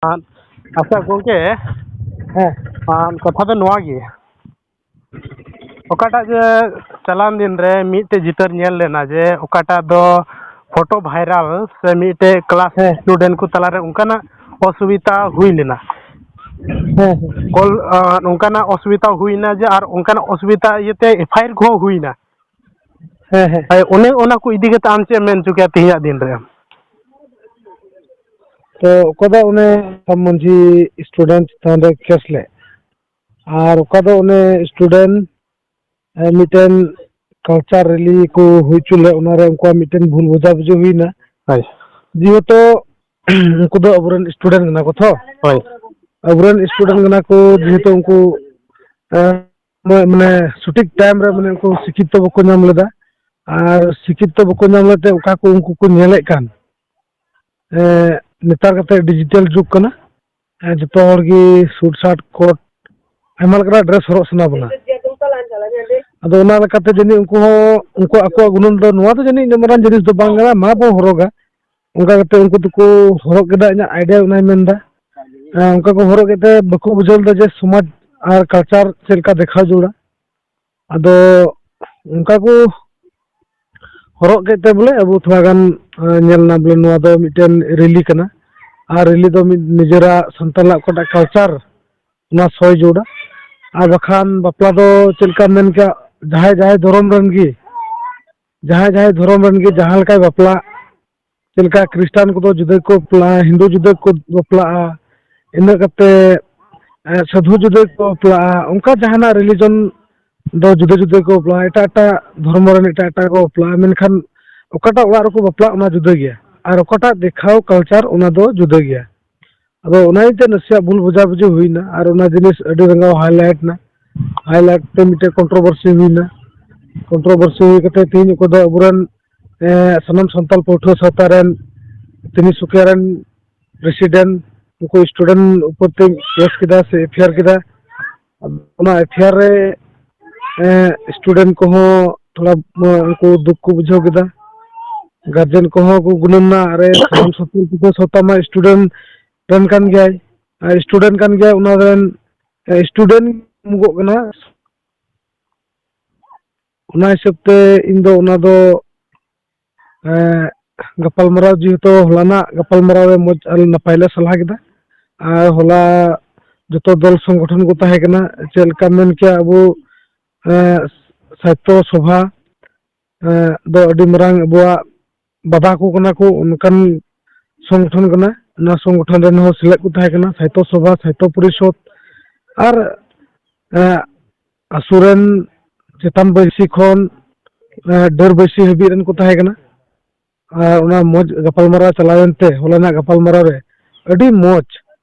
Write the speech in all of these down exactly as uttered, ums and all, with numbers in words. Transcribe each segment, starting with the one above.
ᱟᱪᱪᱷᱟ ᱜᱚᱢᱠᱮ, ᱦᱮᱸ᱾ ᱟᱨ ᱠᱟᱛᱷᱟ ᱫᱚ ᱱᱚᱣᱟ ᱜᱮ, ᱚᱠᱟᱴᱟᱜ ᱡᱮ ᱪᱟᱞᱟᱣᱮᱱ ᱫᱤᱱ ᱨᱮ ᱢᱤᱫᱴᱮᱡ ᱪᱤᱛᱟᱹᱨ ᱧᱮᱞ ᱞᱮᱱᱟ ᱡᱮ ᱚᱠᱟᱴᱟᱜ ᱫᱚ ᱯᱷᱳᱴᱳ ᱵᱷᱟᱭᱨᱟᱞ ᱥᱮ ᱢᱤᱫᱴᱮᱡ ᱠᱞᱟᱥ ᱦᱮᱸ᱾ ᱥᱴᱩᱰᱮᱱᱴ ᱠᱚ ᱛᱟᱞᱟᱨᱮ ᱚᱱᱠᱟᱱᱟᱜ ᱚᱥᱩᱵᱤᱫᱷᱟ ᱦᱩᱭ ᱞᱮᱱᱟ᱾ ᱦᱮᱸ, ᱦᱮᱸ᱾ ᱠᱚᱞ, ᱟᱸ, ᱚᱱᱠᱟᱱᱟᱜ ᱚᱥᱩᱵᱤᱫᱷᱟ ᱦᱩᱭᱱᱟ ᱡᱮ, ᱟᱨ ᱚᱱᱠᱟᱱᱟᱜ ᱚᱥᱩᱵᱤᱫᱷᱟ ᱤᱭᱟᱹᱛᱮ ᱮᱯᱷ ᱟᱭ ᱟᱨ ᱠᱚᱦᱚᱸ ᱦᱩᱭᱱᱟ᱾ ᱦᱮᱸ, ᱦᱮᱸ᱾ ᱦᱳᱭ, ᱚᱱᱮ ᱚᱱᱟ ᱠᱚ ᱤᱫᱤ ᱠᱟᱛᱮ ᱟᱢ ᱪᱮᱫ ᱮᱢ ᱢᱮᱱ ᱦᱚᱪᱚ ᱠᱮᱭᱟ ᱛᱮᱦᱮᱧᱟᱜ ᱫᱤᱱ ᱨᱮ? ᱛᱚ, ᱚᱠᱟ ᱫᱚ ᱚᱱᱮ ᱥᱟᱢ ᱢᱟᱹᱡᱷᱤ ᱥᱴᱩᱰᱮᱱᱴ ᱪᱮᱛᱟᱱ ᱨᱮ ᱠᱮᱥ ᱞᱮᱫ, ᱟᱨ ᱚᱠᱟ ᱫᱚ ᱚᱱᱮ ᱥᱴᱩᱰᱮᱱᱴ, ᱮ, ᱢᱤᱫᱴᱮᱱ ᱠᱟᱞᱪᱟᱨ ᱨᱮᱞᱤ ᱠᱚ ᱦᱩᱭ ᱦᱚᱪᱚ ᱞᱮᱫ, ᱚᱱᱟᱨᱮ ᱩᱱᱠᱩᱣᱟᱜ ᱢᱤᱫᱴᱮᱱ ᱵᱷᱩᱞ ᱵᱩᱡᱷᱟᱹᱣ ᱦᱩᱭᱱᱟ᱾ ᱦᱳᱭ᱾ ᱡᱮᱦᱮᱛᱩ ᱩᱱᱠᱩ ᱫᱚ ᱟᱵᱚᱨᱮᱱ ᱥᱴᱩᱰᱮᱱᱴ ᱠᱟᱱᱟ ᱠᱚ ᱛᱚ᱾ ᱦᱳᱭ᱾ ᱟᱵᱚᱨᱮᱱ ᱥᱴᱩᱰᱮᱱᱴ ᱠᱟᱱᱟ ᱠᱚ, ᱡᱮᱦᱮᱛᱩ ᱩᱱᱠᱩ, ᱮ, ᱢᱟᱱᱮ ᱥᱚᱴᱷᱤᱠ ᱴᱟᱭᱤᱢ ᱨᱮ ᱢᱟᱱᱮ ᱩᱱᱠᱩ ᱥᱤᱠᱠᱷᱤᱛᱚ ᱵᱟᱠᱚ ᱧᱟᱢ ᱞᱮᱫᱟ, ᱟᱨ ᱥᱤᱠᱠᱷᱤᱛᱚ ᱵᱟᱠᱚ ᱧᱟᱢ ᱞᱮᱫ ᱛᱮ ᱚᱠᱟ ᱠᱚ ᱩᱱᱠᱩ ᱠᱚ ᱧᱮᱞᱮᱫ ᱠᱟᱱ, ᱮ, ᱱᱮᱛᱟᱨ ᱠᱟᱛᱮ ᱰᱤᱡᱤᱴᱮᱞ ᱡᱩᱜᱽ ᱠᱟᱱᱟ, ᱮ, ᱡᱚᱛᱚ ᱦᱚᱲ ᱜᱮ ᱥᱩᱴ ᱥᱟᱴ ᱠᱳᱴ ᱟᱭᱢᱟ ᱞᱮᱠᱟᱱᱟᱜ ᱰᱨᱮᱥ ᱦᱚᱨᱚᱜ ᱥᱟᱱᱟ ᱵᱚᱱᱟ᱾ ᱟᱫᱚ ᱚᱱᱟ ᱞᱮᱠᱟᱛᱮ ᱡᱟᱹᱱᱤᱡ ᱩᱱᱠᱩ ᱦᱚᱸ ᱩᱱᱠᱩ ᱟᱠᱚᱣᱟᱜ ᱜᱩᱱᱟᱹᱱ ᱫᱚ ᱱᱚᱣᱟ ᱫᱚ ᱡᱟᱹᱱᱤᱡ ᱤᱱᱟᱹᱜ ᱢᱟᱨᱟᱝ ᱡᱤᱱᱤᱥ ᱫᱚ ᱵᱟᱝ ᱠᱟᱱᱟ, ᱢᱟ ᱵᱚᱱ ᱦᱚᱨᱚᱜᱟ᱾ ᱚᱱᱠᱟ ᱠᱟᱛᱮ ᱩᱱᱠᱩ ᱫᱚᱠᱚ ᱦᱚᱨᱚᱜ ᱠᱮᱫᱟ, ᱤᱧᱟᱹᱜ ᱟᱭᱰᱤᱭᱟ ᱚᱱᱟᱭ ᱢᱮᱱᱫᱟ᱾ ᱮ, ᱚᱱᱠᱟ ᱠᱚ ᱦᱚᱨᱚᱜ ᱠᱮᱫ ᱛᱮ ᱵᱟᱠᱚ ᱵᱩᱡᱷᱟᱹᱣ ᱞᱮᱫᱟ ᱡᱮ ᱥᱚᱢᱟᱡᱽ ᱟᱨ ᱠᱟᱞᱪᱟᱨ ᱪᱮᱫ ᱞᱮᱠᱟ ᱫᱮᱠᱷᱟᱣ ᱡᱟᱹᱨᱩᱲᱟ᱾ ᱟᱫᱚ ᱚᱱᱠᱟ ᱠᱚ ᱦᱚᱨᱚᱜ ᱠᱮᱫ ᱛᱮ ᱵᱚᱞᱮ ᱟᱵᱚ ᱛᱷᱚᱲᱟ ᱜᱟᱱ, ᱮ, ᱧᱮᱞ ᱮᱱᱟ ᱵᱚᱞᱮ ᱱᱚᱣᱟ ᱫᱚ ᱢᱤᱫᱴᱮᱱ ᱨᱮᱞᱤ ᱠᱟᱱᱟ, ᱟᱨ ᱨᱮᱞᱤ ᱫᱚ ᱢᱤᱫ ᱱᱤᱡᱮᱨᱟᱜ ᱥᱟᱱᱛᱟᱞᱟᱜ ᱚᱠᱟᱴᱟᱜ ᱠᱟᱞᱪᱟᱨ ᱚᱱᱟ ᱥᱚᱭ ᱡᱳᱲᱟ᱾ ᱟᱨ ᱵᱟᱠᱷᱟᱱ ᱵᱟᱯᱞᱟ ᱫᱚ ᱪᱮᱫ ᱞᱮᱠᱟ ᱢᱮᱱ ᱠᱮᱭᱟ, ᱡᱟᱦᱟᱸᱭ ᱡᱟᱦᱟᱸᱭ ᱫᱷᱚᱨᱚᱢ ᱨᱮᱱ ᱜᱮ, ᱡᱟᱦᱟᱸᱭ ᱡᱟᱦᱟᱸᱭ ᱫᱷᱚᱨᱚᱢ ᱨᱮᱱ ᱜᱮ ᱡᱟᱦᱟᱸ ᱞᱮᱠᱟᱭ ᱵᱟᱯᱞᱟᱜ, ᱪᱮᱫ ᱞᱮᱠᱟ ᱠᱷᱨᱤᱥᱴᱟᱱ ᱠᱚᱫᱚ ᱡᱩᱫᱟᱹ ᱜᱮᱠᱚ ᱵᱟᱯᱞᱟᱜᱼᱟ, ᱦᱤᱱᱫᱩ ᱡᱩᱫᱟᱹ ᱜᱮᱠᱚ ᱵᱟᱯᱞᱟᱜᱼᱟ, ᱤᱱᱟᱹ ᱠᱟᱛᱮ, ᱮ, ᱥᱟᱹᱫᱷᱩ ᱡᱩᱫᱟᱹ ᱜᱮᱠᱚ ᱵᱟᱯᱞᱟᱜᱼᱟ, ᱚᱱᱠᱟ ᱡᱟᱦᱟᱱᱟᱜ ᱨᱤᱞᱤᱡᱚᱱ ᱫᱚ ᱡᱩᱫᱟᱹ ᱡᱩᱫᱟᱹ ᱜᱮᱠᱚ ᱵᱟᱯᱞᱟᱜᱼᱟ, ᱮᱴᱟᱜ ᱮᱴᱟᱜ ᱫᱷᱚᱨᱢᱚ ᱨᱮᱱ ᱮᱴᱟᱜ ᱮᱴᱟᱜ ᱠᱚ ᱵᱟᱯᱞᱟᱜᱼᱟ, ᱢᱮᱱᱠᱷᱟᱱ ᱚᱠᱟᱴᱟᱜ ᱚᱲᱟᱜ ᱨᱮᱠᱚ ᱵᱟᱯᱞᱟᱜ ᱚᱱᱟ ᱡᱩᱫᱟᱹ ᱜᱮᱭᱟ, ᱟᱨ ᱚᱠᱟᱴᱟᱜ ᱫᱮᱠᱷᱟᱣ ᱠᱟᱞᱪᱟᱨ ᱚᱱᱟ ᱫᱚ ᱡᱩᱫᱟᱹ ᱜᱮᱭᱟ᱾ ᱟᱫᱚ ᱚᱱᱟ ᱤᱭᱟᱹᱛᱮ ᱱᱟᱥᱮᱭᱟᱜ ᱵᱷᱩᱞ ᱵᱩᱡᱷᱟᱹᱣ ᱦᱩᱭᱱᱟ, ᱟᱨ ᱚᱱᱟ ᱡᱤᱱᱤᱥ ᱟᱹᱰᱤ ᱨᱟᱸᱜᱟᱣ ᱦᱟᱭᱞᱟᱭᱤᱴ ᱱᱟ, ᱦᱟᱭᱞᱟᱭᱤᱴ ᱛᱮ ᱢᱤᱫᱴᱮᱡ ᱠᱚᱱᱴᱨᱳᱵᱷᱟᱨᱥᱤ ᱦᱩᱭᱱᱟ᱾ ᱠᱚᱱᱴᱨᱳᱵᱷᱟᱨᱥᱤ ᱦᱩᱭ ᱠᱟᱛᱮ ᱛᱮᱦᱮᱧ ᱚᱠᱚᱭ ᱫᱚ ᱟᱵᱚᱨᱮᱱ, ᱮ, ᱥᱟᱱᱟᱢ ᱥᱟᱱᱛᱟᱞ ᱯᱟᱹᱴᱷᱩᱣᱟᱹ ᱥᱟᱶᱛᱟ ᱨᱮᱱ ᱛᱤᱱᱤᱥᱩᱠᱤᱭᱟ ᱨᱮᱱ ᱯᱨᱮᱥᱤᱰᱮᱱᱴ ᱩᱱᱠᱩ ᱥᱴᱩᱰᱮᱱᱴ ᱩᱯᱚᱨ ᱛᱮ ᱠᱮᱥ ᱠᱮᱫᱟ ᱥᱮ ᱮᱯᱷ ᱟᱭ ᱟᱨ ᱠᱮᱫᱟ᱾ ᱚᱱᱟ ᱮᱯᱷ ᱟᱭ ᱟᱨ ᱨᱮ, ᱮ, ᱥᱴᱩᱰᱮᱱᱴ ᱠᱚᱦᱚᱸ ᱛᱷᱚᱲᱟ, ᱮ, ᱩᱱᱠᱩ ᱫᱩᱠ ᱠᱚ ᱵᱩᱡᱷᱟᱹᱣ ᱠᱮᱫᱟ, ᱜᱟᱨᱡᱮᱱ ᱠᱚᱦᱚᱸ ᱠᱚ ᱜᱩᱱᱟᱹᱱ ᱱᱟ, ᱟᱨᱮ ᱥᱟᱱᱟᱢ ᱥᱟᱱᱛᱟᱞ ᱯᱟᱹᱴᱷᱩᱣᱟᱹ ᱥᱟᱶᱛᱟ ᱢᱟ ᱥᱴᱩᱰᱮᱱᱴ ᱨᱮᱱ ᱠᱟᱱ ᱜᱮᱭᱟᱭ, ᱥᱴᱩᱰᱮᱱᱴ ᱠᱟᱱ ᱜᱮᱭᱟᱭ, ᱚᱱᱟ ᱨᱮᱱ ᱥᱴᱩᱰᱮᱱᱴ ᱩᱢᱩᱜᱚᱜ ᱠᱟᱱᱟ᱾ ᱚᱱᱟ ᱦᱤᱥᱟᱹᱵ ᱛᱮ ᱤᱧ ᱫᱚ ᱚᱱᱟ ᱫᱚ, ᱮᱸ, ᱜᱟᱯᱟᱞᱢᱟᱨᱟᱣ, ᱡᱮᱦᱮᱛᱩ ᱦᱚᱞᱟᱱᱟᱜ ᱜᱟᱯᱟᱞᱢᱟᱨᱟᱣ ᱨᱮ ᱢᱚᱡᱽ ᱟᱨ ᱱᱟᱯᱟᱭ ᱞᱮ ᱥᱟᱞᱦᱟ ᱠᱮᱫᱟ᱾ ᱟᱨ ᱦᱚᱞᱟ ᱡᱚᱛᱚ ᱫᱚᱞ ᱥᱚᱝᱜᱚᱴᱷᱚᱱ ᱠᱚ ᱛᱟᱦᱮᱸ ᱠᱟᱱᱟ, ᱪᱮᱫ ᱞᱮᱠᱟ ᱢᱮᱱ ᱠᱮᱭᱟ, ᱟᱵᱚ, ᱮᱸ, ᱥᱟᱦᱤᱛᱛᱚ ᱥᱚᱵᱷᱟ, ᱮᱸ, ᱫᱚ ᱟᱹᱰᱤ ᱢᱟᱨᱟᱝ ᱟᱵᱚᱣᱟᱜ ᱵᱟᱵᱟ ᱠᱚ ᱠᱟᱱᱟ ᱠᱚ, ᱚᱱᱠᱟᱱ ᱥᱚᱝᱜᱚᱴᱷᱚᱱ ᱠᱟᱱᱟ᱾ ᱚᱱᱟ ᱥᱚᱝᱜᱚᱴᱷᱚᱱ ᱨᱮᱱ ᱦᱚᱸ ᱥᱮᱞᱮᱫ ᱠᱚ ᱛᱟᱦᱮᱸ ᱠᱟᱱᱟ, ᱥᱟᱦᱤᱛᱛᱚ ᱥᱚᱵᱷᱟ, ᱥᱟᱦᱤᱛᱛᱚ ᱯᱚᱨᱤᱥᱚᱫ, ᱟᱨ, ᱮᱸ, ᱟᱥᱩ ᱨᱮᱱ ᱪᱮᱛᱟᱱ ᱵᱟᱹᱭᱥᱤ ᱠᱷᱚᱱ, ᱮᱸ, ᱰᱟᱹᱨ ᱵᱟᱹᱭᱥᱤ ᱦᱟᱹᱵᱤᱡ ᱨᱮᱱ ᱠᱚ ᱛᱟᱦᱮᱸ ᱠᱟᱱᱟ᱾ ᱟᱨ ᱚᱱᱟ ᱢᱚᱡᱽ ᱜᱟᱯᱟᱞᱢᱟᱨᱟᱣ ᱪᱟᱞᱟᱣᱮᱱ ᱛᱮ, ᱦᱚᱞᱟᱱᱟᱜ ᱜᱟᱯᱟᱞᱢᱟᱨᱟᱣ ᱨᱮ ᱟᱹᱰᱤ ᱢᱚᱡᱽ,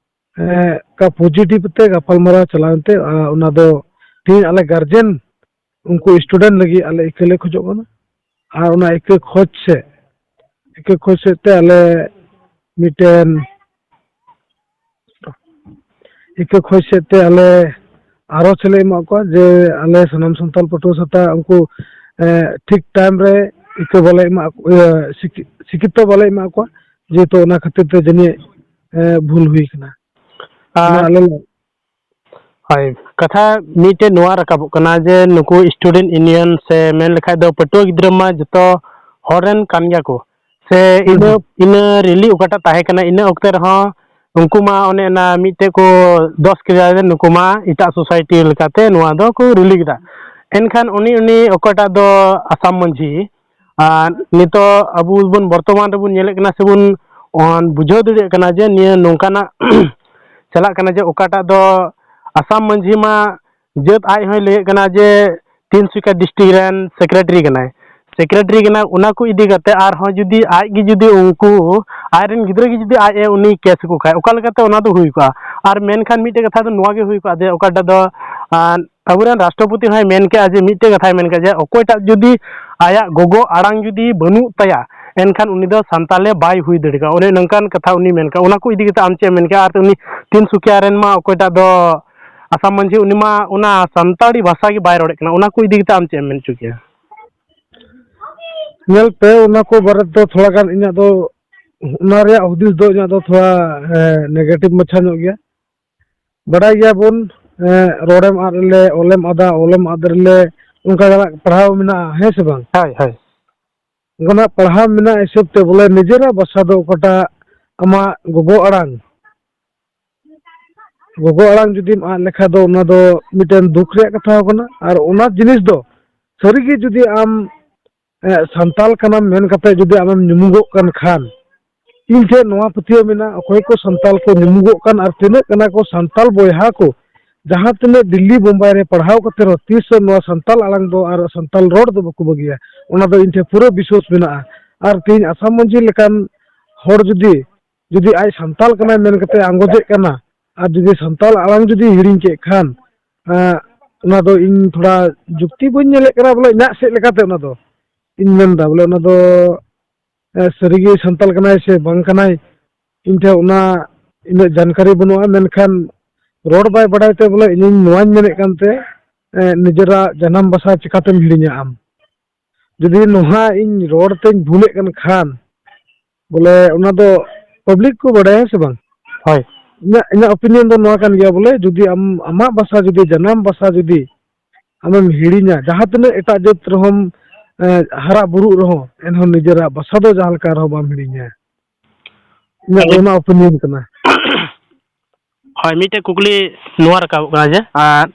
ᱮᱸ, ᱚᱠᱟ ᱯᱚᱡᱤᱴᱤᱵᱷ ᱛᱮ ᱜᱟᱯᱟᱞᱢᱟᱨᱟᱣ ᱪᱟᱞᱟᱣᱮᱱ ᱛᱮ, ᱟᱨ ᱚᱱᱟ ᱫᱚ ᱛᱮᱦᱤᱧ ᱟᱞᱮ ᱜᱟᱨᱡᱮᱱ ᱩᱱᱠᱩ ᱥᱴᱩᱰᱮᱱᱴ ᱞᱟᱹᱜᱤᱫ ᱟᱞᱮ ᱤᱠᱟᱹ ᱞᱮ ᱠᱷᱚᱡᱚᱜ ᱠᱟᱱᱟ᱾ ᱟᱨ ᱚᱱᱟ ᱤᱠᱟᱹ ᱠᱷᱚᱡᱽ ᱥᱮᱫ, ᱤᱠᱟᱹ ᱠᱷᱚᱡᱽ ᱥᱮᱫ ᱛᱮ ᱟᱞᱮ ᱢᱤᱫᱴᱮᱱ ᱤᱠᱟᱹ ᱠᱷᱚᱡᱽ ᱥᱮᱫ ᱛᱮ ᱟᱞᱮ ᱟᱨᱚ ᱪᱮᱞᱮ ᱮᱢᱟᱜ ᱠᱚᱣᱟ ᱡᱮ ᱟᱞᱮ ᱥᱟᱱᱟᱢ ᱥᱟᱱᱛᱟᱲ ᱯᱟᱹᱴᱷᱩᱣᱟᱹ ᱥᱟᱶᱛᱟ ᱩᱱᱠᱩ, ᱮ, ᱴᱷᱤᱠ ᱴᱟᱭᱤᱢ ᱨᱮ ᱤᱠᱟᱹ ᱵᱟᱞᱮ ᱮᱢᱟᱜ ᱠᱚ-, ᱮ, ᱥᱤᱠᱠᱷᱤ-, ᱥᱤᱠᱠᱷᱤᱛᱚ ᱵᱟᱞᱮ ᱮᱢᱟᱜ ᱠᱚᱣᱟ, ᱡᱮᱦᱮᱛᱩ ᱚᱱᱟ ᱠᱷᱟᱹᱛᱤᱨ ᱛᱮ ᱡᱟᱹᱱᱤᱡ, ᱮ, ᱵᱷᱩᱞ ᱦᱩᱭ ᱠᱟᱱᱟ᱾ ᱚᱱᱟ ᱟᱨ ᱟᱞᱮ ᱞᱮ ᱦᱳᱭ, ᱠᱟᱛᱷᱟ ᱢᱤᱫᱴᱮᱡ ᱱᱚᱣᱟ ᱨᱟᱠᱟᱵᱚᱜ ᱠᱟᱱᱟ ᱡᱮ ᱱᱩᱠᱩ student union ᱥᱮ ᱢᱮᱱ ᱞᱮᱠᱷᱟᱡ ᱫᱚ ᱯᱟᱹᱴᱷᱩᱣᱟᱹ ᱜᱤᱫᱽᱨᱟᱹ ᱢᱟ ᱡᱚᱛᱚ ᱦᱚᱲ ᱨᱮᱱ ᱠᱟᱱ ᱜᱮᱭᱟ ᱠᱚ, ᱥᱮ ᱦᱩᱸ, ᱤᱱᱟᱹ, ᱦᱩᱸ᱾ ᱤᱱᱟᱹ ᱨᱮᱞᱤ ᱚᱠᱟᱴᱟᱜ ᱛᱟᱦᱮᱸ ᱠᱟᱱᱟ, ᱤᱱᱟᱹ ᱚᱠᱛᱮ ᱨᱮᱦᱚᱸ ᱩᱱᱠᱩ ᱢᱟ ᱚᱱᱮ ᱚᱱᱟ ᱢᱤᱫᱴᱮᱡ ᱠᱚ ᱫᱚᱥ ᱠᱮᱫᱟ ᱡᱮ ᱱᱩᱠᱩ ᱢᱟ ᱮᱴᱟᱜ society ᱞᱮᱠᱟᱛᱮ ᱱᱚᱣᱟ ᱫᱚᱠᱚ ᱨᱮᱞᱤ ᱠᱮᱫᱟ᱾ ᱮᱱᱠᱷᱟᱱ ᱩᱱᱤ, ᱩᱱᱤ ᱚᱠᱚᱭᱴᱟᱜ ᱫᱚ ᱟᱥᱟᱢ ᱢᱟᱹᱡᱷᱤ, ᱟᱨ ᱱᱤᱛᱚᱜ ᱟᱵᱚ ᱵᱚᱱ ᱵᱚᱨᱛᱚᱢᱟᱱ ᱨᱮᱵᱚᱱ ᱧᱮᱞᱮᱫ ᱠᱟᱱᱟ ᱥᱮᱵᱚᱱ, ᱚᱱ, ᱵᱩᱡᱷᱟᱹᱣ ᱫᱟᱲᱮᱭᱟᱜ ᱠᱟᱱᱟ ᱡᱮ ᱱᱤᱭᱟᱹ ᱱᱚᱝᱠᱟᱱᱟᱜ ᱪᱟᱞᱟᱜ ᱠᱟᱱᱟ ᱡᱮ ᱚᱠᱟᱴᱟᱜ ᱫᱚ ᱟᱥᱟᱢ ᱢᱟᱹᱡᱷᱤ ᱢᱟ ᱡᱟᱹᱛ ᱟᱡ ᱦᱚᱸᱭ ᱞᱟᱹᱭᱮᱫ ᱠᱟᱱᱟ ᱡᱮ ᱛᱤᱱᱥᱩᱠᱤᱭᱟ district ᱨᱮᱱ secretary ᱠᱟᱱᱟᱭ, secretary ᱠᱟᱱᱟᱭ, ᱚᱱᱟ ᱠᱚ ᱤᱫᱤ ᱠᱟᱛᱮ ᱟᱨᱦᱚᱸ ᱡᱩᱫᱤ ᱟᱡ ᱜᱮ ᱡᱩᱫᱤ ᱩᱱᱠᱩ ᱟᱡ ᱨᱮᱱ ᱜᱤᱫᱽᱨᱟᱹ ᱜᱮ ᱡᱩᱫᱤ ᱟᱡ ᱮ ᱩᱱᱤ case ᱟᱠᱚ ᱠᱷᱟᱡ, ᱚᱠᱟ ᱞᱮᱠᱟᱛᱮ ᱚᱱᱟ ᱫᱚ ᱦᱩᱭ ᱠᱚᱜᱼᱟ? ᱟᱨ ᱢᱮᱱᱠᱷᱟᱱ ᱢᱤᱫᱴᱮᱡ ᱠᱟᱛᱷᱟ ᱫᱚ ᱱᱚᱣᱟ ᱜᱮ ᱦᱩᱭ ᱠᱚᱜᱼᱟ ᱡᱮ ᱚᱠᱟᱴᱟᱜ ᱫᱚ, ᱟᱨ ᱟᱵᱚᱨᱮᱱ ᱨᱟᱥᱴᱨᱚᱯᱚᱛᱤ ᱦᱚᱸᱭ ᱢᱮᱱ ᱠᱮᱜᱼᱟ ᱡᱮ ᱢᱤᱫᱴᱮᱡ ᱠᱟᱛᱷᱟᱭ ᱢᱮᱱ ᱠᱮᱜᱼᱟ ᱡᱮ ᱚᱠᱚᱭᱴᱟᱜ ᱡᱩᱫᱤ ᱟᱭᱟᱜ ᱜᱚᱜᱚ ᱟᱲᱟᱝ ᱡᱩᱫᱤ ᱵᱟᱹᱱᱩᱜ ᱛᱟᱭᱟ, ᱮᱱᱠᱷᱟᱱ ᱩᱱᱤ ᱫᱚ ᱥᱟᱱᱛᱟᱞᱮ ᱵᱟᱭ ᱦᱩᱭ ᱫᱟᱲᱮ ᱠᱟᱜᱼᱟ᱾ ᱚᱱᱮ ᱱᱚᱝᱠᱟᱱ ᱠᱟᱛᱷᱟ ᱩᱱᱤ ᱢᱮᱱ ᱠᱟᱜᱼᱟ᱾ ᱚᱱᱟ ᱠᱚ ᱤᱫᱤ ᱠᱟᱛᱮ ᱟᱢ ᱪᱮᱫ ᱮᱢ ᱢᱮᱱ ᱠᱮᱜᱼᱟ? ᱟᱨ ᱩᱱᱤ ᱛᱤᱱᱥᱩᱠᱤᱭᱟ ᱨᱮᱱ ᱢᱟ ᱚᱠᱚᱭᱴᱟᱜ ᱫᱚ ᱟᱥᱟᱢ ᱢᱟᱹᱡᱷᱤ, ᱩᱱᱤ ᱢᱟ ᱚᱱᱟ ᱥᱟᱱᱛᱟᱲᱤ ᱵᱷᱟᱥᱟ ᱜᱮ ᱵᱟᱭ ᱨᱚᱲᱮᱫ ᱠᱟᱱᱟ᱾ ᱚᱱᱟ ᱠᱚ ᱤᱫᱤ ᱠᱟᱛᱮ ᱟᱢ ᱪᱮᱫ ᱮᱢ ᱢᱮᱱ ᱦᱚᱪᱚ ᱠᱮᱭᱟ? ᱧᱮᱞ ᱯᱮ, ᱚᱱᱟ ᱠᱚ ᱵᱟᱨᱮ ᱫᱚ ᱛᱷᱚᱲᱟ ᱜᱟᱱ ᱤᱧᱟᱹᱜ ᱫᱚ ᱚᱱᱟ ᱨᱮᱭᱟᱜ ᱦᱩᱫᱤᱥ ᱫᱚ ᱤᱧᱟᱹᱜ ᱫᱚ ᱛᱷᱚᱲᱟ, ᱮ, negative ᱢᱟᱪᱷᱟ ᱧᱚᱜ ᱜᱮᱭᱟ᱾ ᱵᱟᱰᱟᱭ ᱜᱮᱭᱟᱵᱚᱱ, ᱮ, ᱨᱚᱲᱮᱢ ᱟᱫ ᱨᱮᱞᱮ, ᱚᱞᱮᱢ ᱟᱫᱟ, ᱚᱞᱮᱢ ᱟᱫ ᱨᱮᱞᱮ, ᱚᱱᱠᱟ ᱜᱮ ᱯᱟᱲᱦᱟᱣ ᱢᱮᱱᱟᱜᱼᱟ, ᱦᱮᱸ ᱥᱮ ᱵᱟᱝ? ᱦᱳᱭ, ᱦᱳᱭ᱾ ᱚᱱᱠᱟᱱᱟᱜ ᱯᱟᱲᱦᱟᱣ ᱢᱮᱱᱟᱜ ᱦᱤᱥᱟᱹᱵ ᱛᱮ ᱵᱚᱞᱮ ᱱᱤᱡᱮᱨᱟᱜ ᱵᱷᱟᱥᱟ ᱫᱚ ᱚᱠᱟᱴᱟᱜ ᱟᱢᱟᱜ ᱜᱚᱜᱚ ᱟᱲᱟᱝ, ᱜᱚᱜᱚ ᱟᱲᱟᱝ ᱡᱩᱫᱤᱢ ᱟᱫ ᱞᱮᱠᱷᱟᱡ ᱫᱚ ᱚᱱᱟ ᱫᱚ ᱢᱤᱫᱴᱮᱱ ᱫᱩᱠ ᱨᱮᱭᱟᱜ ᱠᱟᱛᱷᱟ ᱠᱟᱱᱟ᱾ ᱟᱨ ᱚᱱᱟ ᱡᱤᱱᱤᱥ ᱫᱚ ᱥᱟᱹᱨᱤᱜᱮ ᱡᱩᱫᱤ ᱟᱢ, ᱮ, ᱥᱟᱱᱛᱟᱞ ᱠᱟᱱᱟᱢ ᱢᱮᱱ ᱠᱟᱛᱮ ᱡᱩᱫᱤ ᱟᱢᱮᱢ ᱧᱩᱢᱩᱜᱚᱜ ᱠᱟᱱ ᱠᱷᱟᱱ, ᱤᱧ ᱴᱷᱮᱱ ᱱᱚᱣᱟ ᱯᱟᱹᱛᱭᱟᱹᱣ ᱢᱮᱱᱟᱜᱼᱟ, ᱚᱠᱚᱭ ᱠᱚ ᱥᱟᱱᱛᱟᱞ ᱠᱚ ᱧᱩᱢᱩᱜᱚᱜ ᱠᱟᱱ ᱟᱨ ᱛᱤᱱᱟᱹᱜ ᱠᱟᱱᱟ ᱠᱚ ᱥᱟᱱᱛᱟᱞ ᱵᱚᱭᱦᱟ ᱠᱚ, ᱡᱟᱦᱟᱸ ᱛᱤᱱᱟᱹᱜ ᱫᱤᱞᱞᱤ ᱵᱳᱢᱵᱟᱭ ᱨᱮ ᱯᱟᱲᱦᱟᱣ ᱠᱟᱛᱮ ᱨᱮᱦᱚᱸ ᱛᱤᱥ ᱦᱚᱸ ᱱᱚᱣᱟ ᱥᱟᱱᱛᱟᱞ ᱟᱲᱟᱝ ᱫᱚ ᱟᱨ ᱥᱟᱱᱛᱟᱞ ᱨᱚᱲ ᱫᱚ ᱵᱟᱠᱚ ᱵᱟᱹᱜᱤᱭᱟ᱾ ᱚᱱᱟ ᱫᱚ ᱤᱧ ᱴᱷᱮᱱ ᱯᱩᱨᱟᱹ ᱵᱤᱥᱣᱟᱥ ᱢᱮᱱᱟᱜᱼᱟ᱾ ᱟᱨ ᱛᱮᱦᱮᱧ ᱟᱥᱟᱢ ᱢᱟᱹᱡᱷᱤ ᱞᱮᱠᱟᱱ ᱦᱚᱲ ᱡᱩᱫᱤ, ᱡᱩᱫᱤ ᱟᱡ ᱥᱟᱱᱛᱟᱞ ᱠᱟᱱᱟᱭ ᱢᱮᱱ ᱠᱟᱛᱮ ᱟᱸᱜᱚᱪᱮᱫ ᱠᱟᱱᱟ, ᱟᱨ ᱡᱩᱫᱤ ᱥᱟᱱᱛᱟᱞ ᱟᱲᱟᱝ ᱡᱩᱫᱤ ᱦᱤᱲᱤᱧ ᱠᱮᱫ ᱠᱷᱟᱱ, ᱮᱸ, ᱚᱱᱟ ᱫᱚ ᱤᱧ ᱛᱷᱚᱲᱟ ᱡᱩᱠᱛᱤ ᱵᱟᱹᱧ ᱧᱮᱞᱮᱫ ᱠᱟᱱᱟ, ᱵᱚᱞᱮ ᱤᱧᱟᱹᱜ ᱥᱮᱫ ᱞᱮᱠᱟᱛᱮ ᱚᱱᱟ ᱫᱚ ᱤᱧ ᱢᱮᱱᱫᱟ, ᱵᱚᱞᱮ ᱚᱱᱟ ᱫᱚ, ᱮᱸ, ᱥᱟᱹᱨᱤᱜᱮ ᱥᱟᱱᱛᱟᱞ ᱠᱟᱱᱟᱭ ᱥᱮ ᱵᱟᱝ ᱠᱟᱱᱟᱭ, ᱤᱧ ᱴᱷᱮᱱ ᱚᱱᱟ ᱤᱱᱟᱹᱜ ᱡᱟᱱᱠᱟᱨᱤ ᱵᱟᱹᱱᱩᱜᱼᱟ᱾ ᱢᱮᱱᱠᱷᱟᱱ ᱨᱚᱲ ᱵᱟᱭ ᱵᱟᱰᱟᱭ ᱛᱮ, ᱵᱚᱞᱮ ᱤᱧᱤᱧ ᱱᱚᱣᱟᱧ ᱢᱮᱱᱮᱫ ᱠᱟᱱᱛᱮ, ᱮᱸ, ᱱᱤᱡᱮᱨᱟᱜ ᱡᱟᱱᱟᱢ ᱵᱷᱟᱥᱟ ᱪᱤᱠᱟᱛᱮᱢ ᱦᱤᱲᱤᱧᱟ ᱟᱢ? ᱡᱩᱫᱤ ᱱᱚᱣᱟ ᱤᱧ ᱨᱚᱲ ᱛᱮᱧ ᱵᱷᱩᱞᱮᱫ ᱠᱟᱱ ᱠᱷᱟᱱ, ᱵᱚᱞᱮ ᱚᱱᱟ ᱫᱚ ᱯᱟᱵᱽᱞᱤᱠ ᱠᱚ ᱵᱟᱰᱟᱭᱟ ᱥᱮ ᱵᱟᱝ? ᱦᱳᱭ᱾ ᱤᱧᱟᱹᱜ, ᱤᱧᱟᱹᱜ ᱚᱯᱤᱱᱤᱭᱚᱱ ᱫᱚ ᱱᱚᱣᱟ ᱠᱟᱱ ᱜᱮᱭᱟ, ᱵᱚᱞᱮ ᱡᱩᱫᱤ ᱟᱢ ᱟᱢᱟᱜ ᱵᱷᱟᱥᱟ ᱡᱩᱫᱤ, ᱡᱟᱱᱟᱢ ᱵᱷᱟᱥᱟ ᱡᱩᱫᱤ ᱟᱢᱮᱢ ᱦᱤᱲᱤᱧᱟ, ᱡᱟᱦᱟᱸ ᱛᱤᱱᱟᱹᱜ ᱮᱴᱟᱜ ᱡᱟᱹᱛ ᱨᱮᱦᱚᱸᱢ, ᱮ, ᱦᱟᱨᱟ ᱵᱩᱨᱩᱜ ᱨᱮᱦᱚᱸ, ᱮᱱᱦᱚᱸ ᱱᱤᱡᱮᱨᱟᱜ ᱵᱷᱟᱥᱟ ᱫᱚ ᱡᱟᱦᱟᱸ ᱞᱮᱠᱟ ᱨᱮᱦᱚᱸ ᱵᱟᱢ ᱦᱤᱲᱤᱧᱟ᱾ ᱤᱧᱟᱹᱜ ᱫᱚ ᱦᱳᱭ᱾ ᱚᱱᱟ ᱚᱯᱤᱱᱤᱭᱚᱱ ᱠᱟᱱᱟ᱾ ᱦᱳᱭ, ᱢᱤᱫᱴᱮᱡ ᱠᱩᱠᱞᱤ ᱱᱚᱣᱟ ᱨᱟᱠᱟᱵᱚᱜ ᱠᱟᱱᱟ ᱡᱮ, ᱟᱨ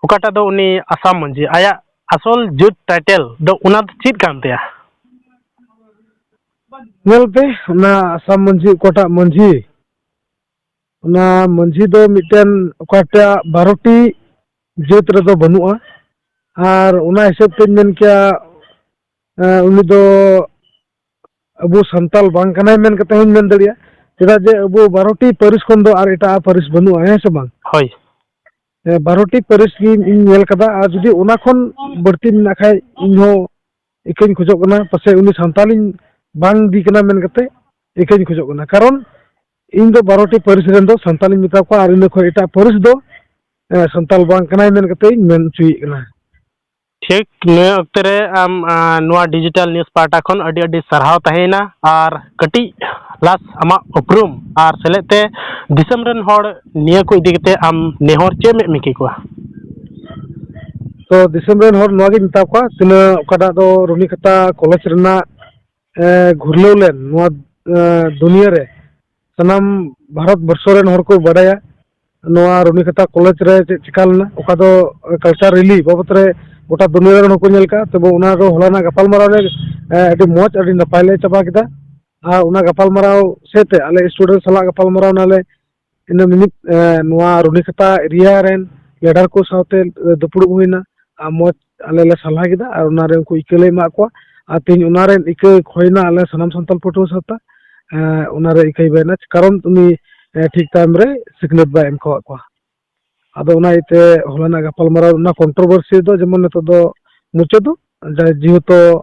ᱚᱠᱟᱴᱟᱜ ᱫᱚ ᱩᱱᱤ ᱟᱥᱟᱢ ᱢᱟᱹᱡᱷᱤ, ᱟᱭᱟᱜ ᱟᱥᱚᱞ ᱡᱟᱹᱛ ᱴᱟᱭᱴᱮᱞ ᱫᱚ ᱚᱱᱟ ᱫᱚ ᱪᱮᱫ ᱠᱟᱱ ᱛᱟᱭᱟ? ᱧᱮᱞ ᱯᱮ, ᱚᱱᱟ ᱟᱥᱟᱢ ᱢᱟᱹᱡᱷᱤ, ᱚᱠᱟᱴᱟᱜ ᱢᱟᱹᱡᱷᱤ, ᱚᱱᱟ ᱢᱟᱹᱡᱷᱤ ᱫᱚ ᱢᱤᱫᱴᱮᱱ ᱚᱠᱟᱴᱟᱜ ᱵᱟᱨᱚᱴᱤ ᱡᱟᱹᱛ ᱨᱮᱫᱚ ᱵᱟᱹᱱᱩᱜᱼᱟ᱾ ᱟᱨ ᱚᱱᱟ ᱦᱤᱥᱟᱹᱵ ᱛᱮᱧ ᱢᱮᱱ ᱠᱮᱭᱟ, ᱮᱸ, ᱩᱱᱤ ᱫᱚ ᱟᱵᱚ ᱥᱟᱱᱛᱟᱞ ᱵᱟᱝ ᱠᱟᱱᱟᱭ ᱢᱮᱱ ᱠᱟᱛᱮ ᱦᱚᱸᱧ ᱢᱮᱱ ᱫᱟᱲᱮᱭᱟᱜᱼᱟ᱾ ᱪᱮᱫᱟᱜ ᱡᱮ ᱟᱵᱚ ᱵᱟᱨᱚᱴᱤ ᱯᱟᱹᱨᱤᱥ ᱠᱷᱚᱱ ᱫᱚ ᱟᱨ ᱮᱴᱟᱜ ᱯᱟᱹᱨᱤᱥ ᱵᱟᱹᱱᱩᱜᱼᱟ, ᱦᱮᱸ ᱥᱮ ᱵᱟᱝ? ᱦᱳᱭ᱾ ᱦᱮᱸ, ᱵᱟᱨᱚᱴᱤ ᱯᱟᱹᱨᱤᱥ ᱜᱮ ᱤᱧ ᱧᱮᱞ ᱠᱟᱫᱟ, ᱟᱨ ᱡᱩᱫᱤ ᱚᱱᱟ ᱠᱷᱚᱱ ᱵᱟᱹᱲᱛᱤ ᱢᱮᱱᱟᱜ ᱠᱷᱟᱡ, ᱤᱧ ᱦᱚᱸ ᱤᱠᱟᱹᱧ ᱠᱷᱚᱡᱚᱜ ᱠᱟᱱᱟ, ᱯᱟᱥᱮᱡ ᱩᱱᱤ ᱥᱟᱱᱛᱟᱞᱤᱧ ᱵᱟᱝ ᱫᱤ ᱠᱟᱱᱟ ᱢᱮᱱ ᱠᱟᱛᱮ ᱤᱠᱟᱹᱧ ᱠᱷᱚᱡᱚᱜ ᱠᱟᱱᱟ᱾ ᱠᱟᱨᱚᱱ ᱤᱧ ᱫᱚ ᱵᱟᱨᱚᱴᱤ ᱯᱟᱹᱨᱤᱥ ᱨᱮᱱ ᱫᱚ ᱥᱟᱱᱛᱟᱞᱤᱧ ᱢᱮᱛᱟ ᱠᱚᱣᱟ, ᱟᱨ ᱤᱱᱟᱹ ᱠᱷᱚᱱ ᱮᱴᱟᱜ ᱯᱟᱹᱨᱤᱥ ᱫᱚ, ᱮ, ᱥᱟᱱᱛᱟᱞ ᱵᱟᱝ ᱠᱟᱱᱟᱭ ᱢᱮᱱ ᱠᱟᱛᱮ ᱤᱧ ᱢᱮᱱ ᱦᱚᱪᱚᱭᱮᱫ ᱠᱟᱱᱟ᱾ ᱴᱷᱤᱠ ᱱᱤᱭᱟᱹ ᱚᱠᱛᱮ ᱨᱮ ᱟᱢ, ᱟ, ᱱᱚᱣᱟ digital news ᱯᱟᱦᱴᱟ ᱠᱷᱚᱱ ᱟᱹᱰᱤ ᱟᱹᱰᱤ ᱥᱟᱨᱦᱟᱣ ᱛᱟᱦᱮᱸᱭᱮᱱᱟ᱾ ᱟᱨ ᱠᱟᱹᱴᱤᱡ last ᱟᱢᱟᱜ ᱩᱯᱨᱩᱢ ᱟᱨ ᱥᱮᱞᱮᱫ ᱛᱮ ᱫᱤᱥᱚᱢ ᱨᱮᱱ ᱦᱚᱲ ᱱᱤᱭᱟᱹ ᱠᱚ ᱤᱫᱤ ᱠᱟᱛᱮ ᱟᱢ ᱱᱮᱦᱚᱨ ᱪᱮᱫ ᱮᱢ ᱮᱢ ᱠᱮ ᱠᱚᱣᱟ? ᱛᱚ ᱫᱤᱥᱚᱢ ᱨᱮᱱ ᱦᱚᱲ ᱱᱚᱣᱟ ᱜᱤᱧ ᱢᱮᱛᱟ ᱠᱚᱣᱟ, ᱛᱤᱱᱟᱹᱜ ᱚᱠᱟᱴᱟᱜ ᱫᱚ ᱨᱩᱱᱤᱠᱷᱟᱛᱟ ᱠᱚᱞᱮᱡᱽ ᱨᱮᱱᱟᱜ, ᱮ, ᱜᱷᱩᱨᱞᱟᱹᱣ ᱞᱮᱱ ᱱᱚᱣᱟ, ᱮ, ᱫᱩᱱᱤᱭᱟᱹ ᱨᱮ ᱥᱟᱱᱟᱢ ᱵᱷᱟᱨᱚᱛ ᱵᱚᱨᱥᱚ ᱨᱮᱱ ᱦᱚᱲ ᱠᱚ ᱵᱟᱰᱟᱭᱟ ᱱᱚᱣᱟ ᱨᱩᱱᱤᱠᱷᱟᱛᱟ ᱠᱚᱞᱮᱡᱽ ᱨᱮ ᱪᱮᱫ ᱪᱤᱠᱟ ᱞᱮᱱᱟ, ᱚᱠᱟ ᱫᱚ culture rally ᱵᱟᱵᱚᱛ ᱨᱮ ᱜᱚᱴᱟ ᱫᱩᱱᱤᱭᱟᱹ ᱨᱮᱱ ᱦᱚᱲ ᱠᱚ ᱧᱮᱞ ᱠᱟᱜᱼᱟ᱾ ᱛᱚᱵᱮ ᱚᱱᱟ ᱫᱚ ᱦᱚᱞᱟᱱᱟᱜ ᱜᱟᱯᱟᱞᱢᱟᱨᱟᱣ ᱨᱮ, ᱮ, ᱟᱹᱰᱤ ᱢᱚᱡᱽ, ᱟᱹᱰᱤ ᱱᱟᱯᱟᱭ ᱞᱮ ᱪᱟᱵᱟ ᱠᱮᱫᱟ᱾ ᱟᱨ ᱚᱱᱟ ᱜᱟᱯᱟᱞᱢᱟᱨᱟᱣ ᱥᱮᱫ ᱛᱮ ᱟᱞᱮ student ᱥᱟᱞᱟᱜ ᱜᱟᱯᱟᱞᱢᱟᱨᱟᱣ ᱱᱟᱞᱮ ᱤᱱᱟᱹ ᱢᱤᱢᱤᱫ, ᱮ, ᱱᱚᱣᱟ ᱨᱩᱱᱤᱠᱷᱟᱛᱟ area ᱨᱮᱱ leader ᱠᱚ ᱥᱟᱶᱛᱮ, ᱮ, ᱫᱩᱯᱲᱩᱵ ᱦᱩᱭᱱᱟ᱾ ᱟᱨ ᱢᱚᱡᱽ ᱟᱞᱮ ᱞᱮ ᱥᱟᱞᱦᱟ ᱠᱮᱫᱟ ᱟᱨ ᱚᱱᱟ ᱨᱮ ᱩᱱᱠᱩ ᱤᱠᱟᱹ ᱞᱮ ᱮᱢᱟᱜ ᱠᱚᱣᱟ᱾ ᱟᱨ ᱛᱮᱦᱮᱧ ᱚᱱᱟ ᱨᱮᱱ ᱤᱠᱟᱹ ᱦᱩᱭᱱᱟ ᱟᱞᱮ ᱥᱟᱱᱟᱢ ᱥᱟᱱᱛᱟᱲ ᱯᱟᱹᱴᱷᱩᱣᱟᱹ ᱥᱟᱶᱛᱟ, ᱮ, ᱚᱱᱟ ᱨᱮ ᱤᱠᱟᱹᱭ ᱵᱮᱱᱟ, ᱠᱟᱨᱚᱱ ᱩᱱᱤ, ᱮ, ᱴᱷᱤᱠ time ᱨᱮ ᱥᱤᱠᱷᱱᱟᱹᱛ ᱵᱟᱭ ᱮᱢ ᱠᱟᱣᱟᱫ ᱠᱚᱣᱟ᱾ ᱟᱫᱚ ᱚᱱᱟ ᱤᱭᱟᱹᱛᱮ ᱦᱚᱞᱟᱱᱟᱜ ᱜᱟᱯᱟᱞᱢᱟᱨᱟᱣ ᱚᱱᱟ controversy ᱫᱚ ᱡᱮᱢᱚᱱ ᱱᱤᱛᱚᱜ ᱫᱚ ᱢᱩᱪᱟᱹᱫᱚᱜ, ᱡᱟ-, ᱡᱮᱦᱮᱛᱩ,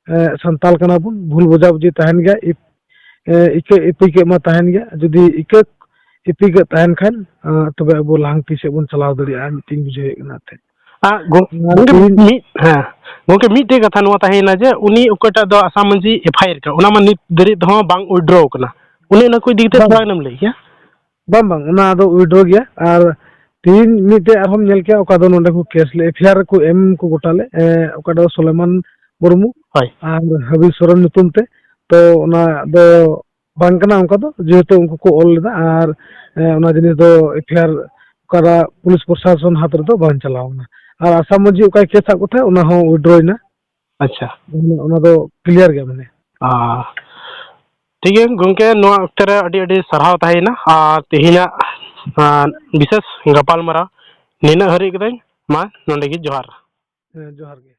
ᱮ, ᱥᱟᱱᱛᱟᱲ ᱠᱟᱱᱟ ᱵᱚᱱ, ᱵᱷᱩᱞ ᱵᱩᱡᱷᱟᱹᱵᱩᱡᱷᱤ ᱛᱟᱦᱮᱱ ᱜᱮᱭᱟ, ᱤᱯ-, ᱮ, ᱤᱠᱟᱹ ᱤᱯᱤᱠᱟᱹ ᱢᱟ ᱛᱟᱦᱮᱱ ᱜᱮᱭᱟ᱾ ᱡᱩᱫᱤ ᱤᱠᱟᱹ ᱤᱯᱤᱠᱟᱹ ᱛᱟᱦᱮᱱ ᱠᱷᱟᱱ, ᱮ, ᱛᱚᱵᱮ ᱟᱵᱚ ᱞᱟᱦᱟᱱᱛᱤ ᱥᱮᱫ ᱵᱚᱱ ᱪᱟᱞᱟᱣ ᱫᱟᱲᱮᱭᱟᱜᱼᱟ, ᱢᱤᱫᱴᱮᱱ ᱵᱩᱡᱷᱟᱹᱣᱮᱫ ᱠᱟᱱᱟ ᱮᱱᱛᱮᱫ᱾ ᱟᱨ ᱜᱚ-, ᱟᱨ ᱜᱚᱝᱠᱮ, ᱛᱮᱦᱮᱧ ᱢᱤᱫ, ᱦᱮᱸ, ᱜᱚᱝᱠᱮ, ᱢᱤᱫᱴᱮᱡ ᱠᱟᱛᱷᱟ ᱱᱚᱣᱟ ᱛᱟᱦᱮᱸᱭᱮᱱᱟ ᱡᱮ ᱩᱱᱤ ᱚᱠᱚᱭᱴᱟᱜ ᱫᱚ ᱟᱥᱟᱢ ᱢᱟᱹᱡᱷᱤ FIR ᱠᱟᱜ, ᱚᱱᱟ ᱢᱟ ᱱᱤᱛ ᱫᱷᱟᱹᱨᱤᱡ ᱛᱮᱦᱚᱸ ᱵᱟᱝ withdraw ᱠᱟᱱᱟ᱾ ᱩᱱᱤ ᱚᱱᱟ ᱠᱚ ᱤᱫᱤ ᱠᱟᱛᱮ ᱵᱟᱝ᱾ ᱛᱷᱚᱲᱟ ᱜᱟᱱᱮᱢ ᱞᱟᱹᱭ ᱠᱮᱭᱟ? ᱵᱟᱝ, ᱵᱟᱝ, ᱚᱱᱟ ᱫᱚ withdraw ᱜᱮᱭᱟ᱾ ᱟᱨ ᱛᱮᱦᱮᱧ ᱢᱤᱫᱴᱮᱡ ᱟᱨᱦᱚᱸᱢ ᱧᱮᱞ ᱠᱮᱭᱟ, ᱚᱠᱟ ᱫᱚ ᱱᱚᱰᱮ ᱠᱚ case ᱞᱮ, FIR ᱠᱚ ᱮᱢ ᱠᱚ ᱜᱚᱴᱟ ᱞᱮ, ᱮ, ᱚᱠᱟ ᱫᱚ ᱥᱚᱞᱮᱢᱟᱱ ᱢᱩᱨᱢᱩ ᱦᱳᱭ᱾ ᱟᱨ ᱦᱟᱵᱤᱵ ᱥᱚᱨᱮᱱ ᱧᱩᱛᱩᱢ ᱛᱮ᱾ ᱛᱚ ᱚᱱᱟ ᱫᱚ ᱵᱟᱝ ᱠᱟᱱᱟ ᱚᱱᱠᱟ ᱫᱚ, ᱡᱮᱦᱮᱛᱩ ᱩᱱᱠᱩ ᱠᱚ ᱚᱞ ᱞᱮᱫᱟ᱾ ᱟᱨ, ᱮ, ᱚᱱᱟ ᱡᱤᱱᱤᱥ ᱫᱚ FIR ᱚᱠᱟᱨᱮ ᱯᱩᱞᱤᱥ ᱯᱨᱚᱥᱟᱥᱚᱱ ᱦᱟᱛ ᱨᱮᱫᱚ ᱵᱟᱝ ᱪᱟᱞᱟᱣ ᱮᱱᱟ᱾ ᱟᱨ ᱟᱥᱟᱢ ᱢᱟᱹᱡᱷᱤ ᱚᱠᱟᱭ case ᱟᱫ ᱠᱚ ᱛᱟᱦᱮᱸᱫ, ᱚᱱᱟ ᱦᱚᱸ withdraw ᱮᱱᱟ᱾ ᱟᱪᱪᱷᱟ᱾ ᱚᱱᱟ, ᱚᱱᱟ ᱫᱚ clear ᱜᱮᱭᱟ ᱢᱟᱱᱮ᱾ ᱟ, ᱴᱷᱤᱠ ᱜᱮᱭᱟ ᱜᱚᱝᱠᱮ, ᱱᱚᱣᱟ ᱚᱠᱛᱮ ᱨᱮ ᱟᱹᱰᱤ ᱟᱹᱰᱤ ᱥᱟᱨᱦᱟᱣ ᱛᱟᱦᱮᱸᱭᱮᱱᱟ᱾ ᱟᱨ ᱛᱮᱦᱮᱧᱟᱜ, ᱟ, ᱵᱤᱥᱮᱥ ᱜᱟᱯᱟᱞᱢᱟᱨᱟᱣ ᱱᱤᱱᱟᱹᱜ ᱦᱟᱹᱨᱤᱡ ᱠᱟᱹᱫᱟᱹᱧ᱾ ᱢᱟ ᱱᱚᱰᱮ ᱜᱮ ᱡᱚᱦᱟᱨ᱾ ᱦᱮᱸ, ᱡᱚᱦᱟᱨ ᱜᱮ᱾